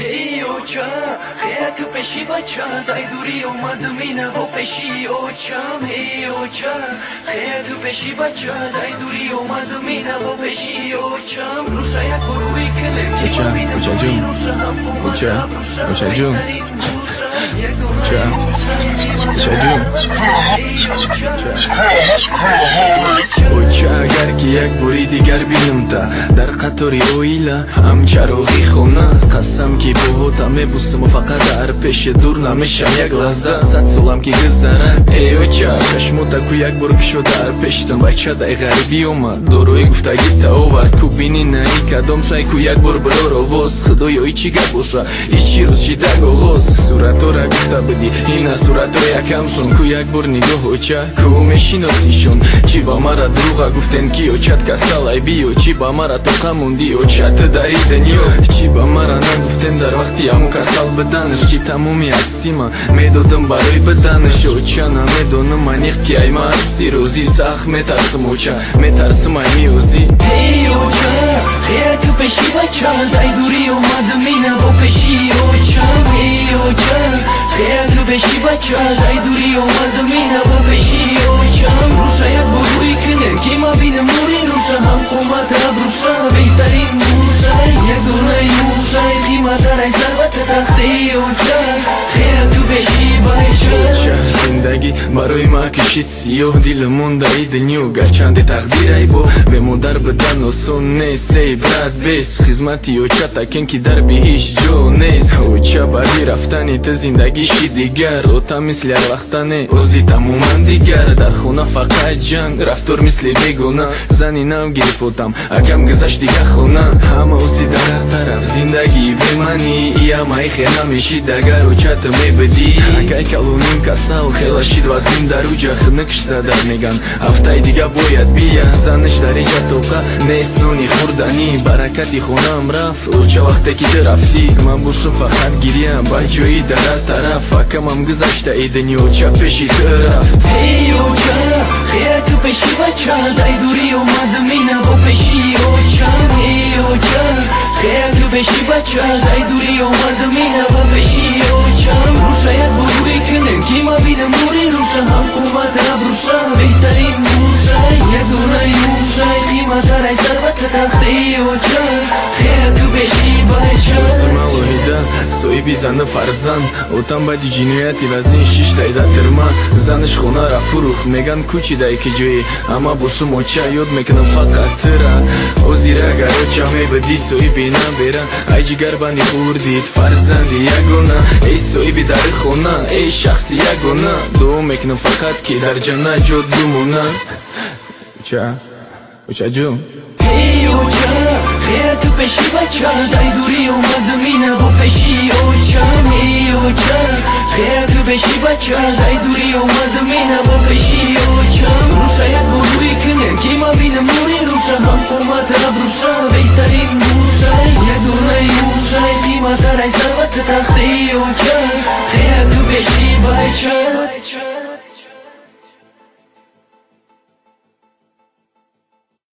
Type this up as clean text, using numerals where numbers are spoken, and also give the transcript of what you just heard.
Эй оча, хеяк пеши бача, дай дури омадам ина бо пеши очам. Эй оча, хеяк пеши бача, дай дури омадам ина бо пеши очам. Руша як рӯи килем ки Оча, мабинам очаҷон. Руша ҳам Оча, руша очаҷон. беҳтарин муша, ягона Оча, очаҷон. Эй оча. Оча, агар ки як бори дигар бинамта дар қатори оила, ҳам чароғи хона, қасам ки боҳота мебусаму фақат дар пеши дур намешам як лаҳза, 100 солам ки гузара. Эй оча, чашмота ку як бор кушо, дар пештам бача дай ғарибӣ омад, дорои гуфтагита овард. Ку бини наи кадом шай, ку як бор бирор овоз. Худоё, и чӣ гап боша, и чӣ рӯз шидаг оғоз? Суратора гуфта будӣ, ина суратро якамшон. Ку як бор нигоҳ, оча, ку мешиносишон? Чӣ ба мара дурӯға гуфтен, ки очат касалай биё? Чӣ ба мара тоқа мондӣ, оча, ту дари дунё? Чӣ ба мара нагуфтен дар вақти ҳамун касал биданаш, ки тамоми ҳастима медодам барои биданаш? Оча, намедонам аниқ, ки ай ма ҳасти розӣ. Сахт метарсам, оча, метарсам, ай миёзӣ. Эй оча, хеяк пеши бача, дай дури омадам ина бо пеши очам. Эй оча, хеяк пеши бача, дай дури омадам ина бо пеши очам. Руша як бор рӯи кунем ки мабинам нури руша, ҳам қомат абруша беҳтарин мушай, ягонаи мушай, қиматарай сарвати тахти. Оча, хеяк пеши бача. Оча, зиндагӣ барои ма кишид сиёҳ, дилам мондаи дунё, гарчанде тақдирай бо бемодар бидан осон нест. Эй брат, бес хизмати оча такен, ки дар биҳишт ҷо нест. Оча, баъди рафтани ту зиндагӣ ши дигар, ота мисли ҳарвақта не, ози тамоман дигар. Дар хона фақат ҷанг, рафтор мисли бегона. Зани нав гирифотам, акам гузашт дига хона. Ҳама ози дар ҳар тараф, зиндагии беманӣ, иамаи хе намешид, агар очата мебидӣ. Акай калоним касал хела шид, вазнин дар уҷа хинукш зада, меган ҳафтаи дига бояд бия. Заниш дар иҷа тоқа нест, нони хӯрданӣ. Баракати хонаам рафт, оча, вақте ки ту рафтӣ. Ман бошам фақат гиря ба ҷои дар ҳар тараф. Акамам гузашта и дунё, оча, пеши ту рафт. Эй оча, хеяк пеши бача, дай дури омадам ина бо пеши очам. Эй оча, хеяк пеши бача, дай дури омадам ина бо пеши очам. Руша як бор рӯи кунем ки мабинам нури руша, ҳам қомат абруша беҳтарин мушай, ягонаи мушай, қиматарай сарвати тахти. Оча, хеяк пеши бача. Малоҳида соҳиби зану фарзанд, отам баъди ҷинояти вазнин шиштайда тирма. Занаш хонара фурӯхт, меган кӯчидай ки ҷои ама бошум. Оча, ёд мекунам фақат тира озир. Агар оча мебидӣ, соҳиби набера, ай ҷигарбанди хурдид, фарзанди ягона, эй соҳиби дари хона, эй шахси ягона, дуо мекунам фақат, ки дар ҷаннат ҷо бимона. Оча, очаҷон. Эй оча, хеяк пеши бача, дай дури омадам ина бо пеши очам. Эй оча, хеяк пеши бача, дай дури омадам ина бо пеши очам. Руша як бор рӯи кунем ки мабинам нури руша, ҳам қомат абруша беҳтарин мушай, ягонаи мушай, қиматарай сарвати тахти. Оча, хеяк пеши бача.